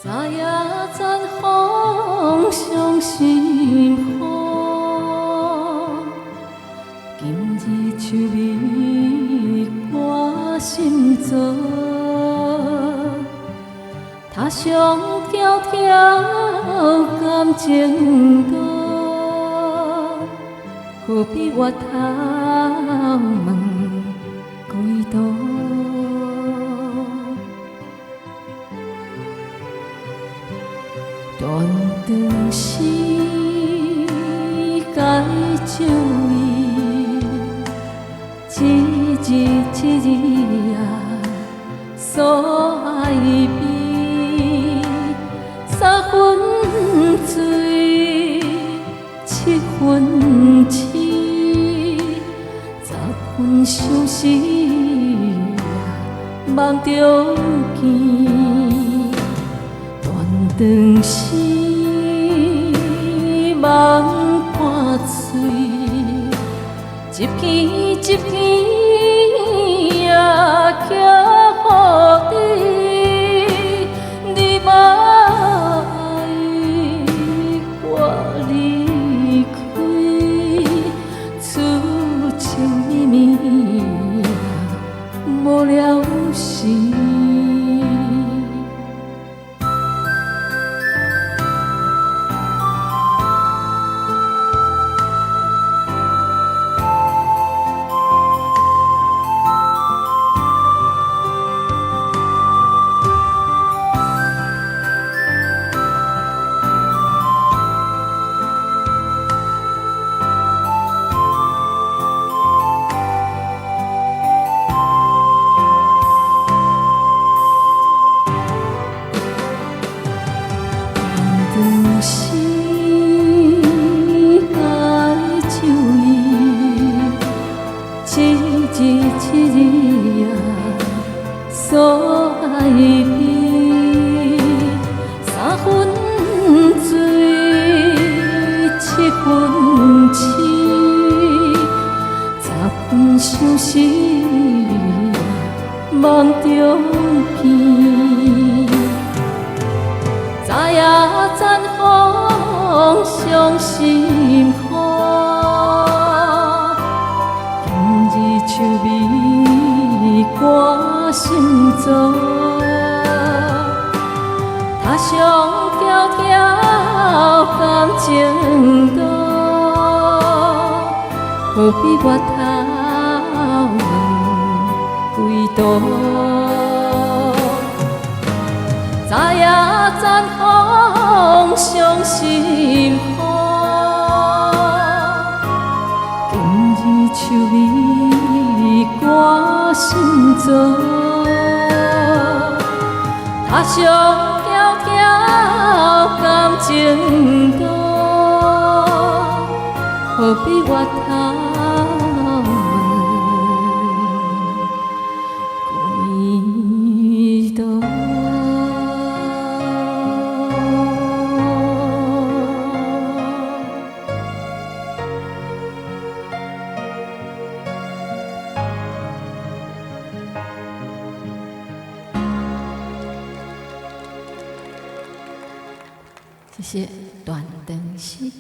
早夜残风伤心雨，今日秋味挂心座，他乡迢迢感情多，何必回头问归途？断肠诗该酒意，一日一日啊，所爱悲，三分醉，七分痴，十分相思梦中见。断肠诗梦破碎，一片一片啊，寄予你，你嘛爱我离开，此情绵绵无了时。断肠诗该酒意，一日一日啊，所爱悲，三分醉，七分痴，十分相思梦中见。早夜残风伤心雨，今日秋味挂心座，他乡迢迢感情多，何必回头问归途？早夜残风伤心雨，今日秋味挂心座，他乡迢迢感情多，何必回头问归途？谢谢断肠诗。